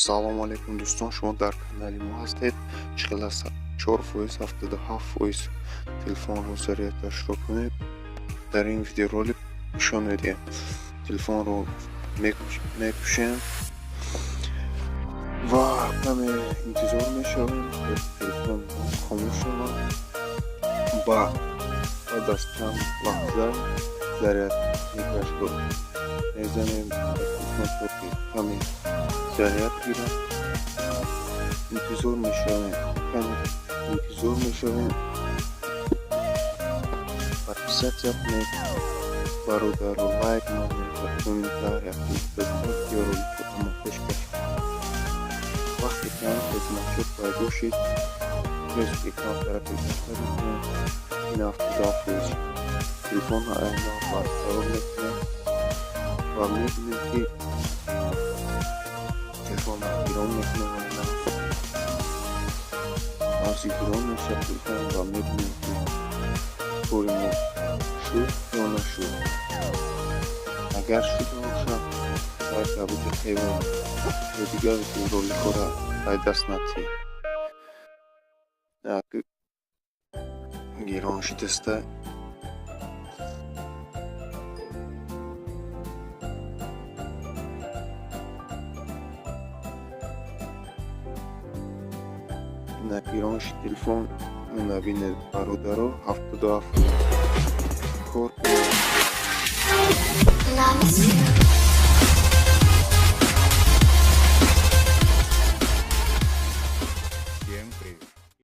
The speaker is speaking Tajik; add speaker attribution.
Speaker 1: Салому алейкум, дӯстон, шумо дар канали мо ҳастед. Чӣ хел аст 4%, 77% телефонро зарядашро кунед, дар ин видеоролик нишон медиҳем. Телефонро мекушем ва каме интизор мешавем, то телефон хомӯш шавад. Баъд аз чанд лаҳза зарядникашро мезанем ба телефон, то ки каме заряд гирад. Интизор мешавем, каме интизор мешавем. Подписаться кунед, бародаро, лайк монед ва комментария кунед, то видеороликҳо ба мо пешкаш. Вақте ки ҳамин значок пайдо шуд, плюс экран тарафи даста мекунем. Ин 77% телефон айнан барқарор мекунем ва мебинем, ки телефонро гирон мекунем. Айнан ҳозир гирон мешавад телефон ва мебинем, ки кори мо шуд ё нашуд. Агар шуда бошад, лайка бидиҳед ё дигар видеороликҳоро аз даст надиҳед. Гирон шудаста. Гирон шуд телефон. Набинед, бародаро, 77 кор.
Speaker 2: Love is you.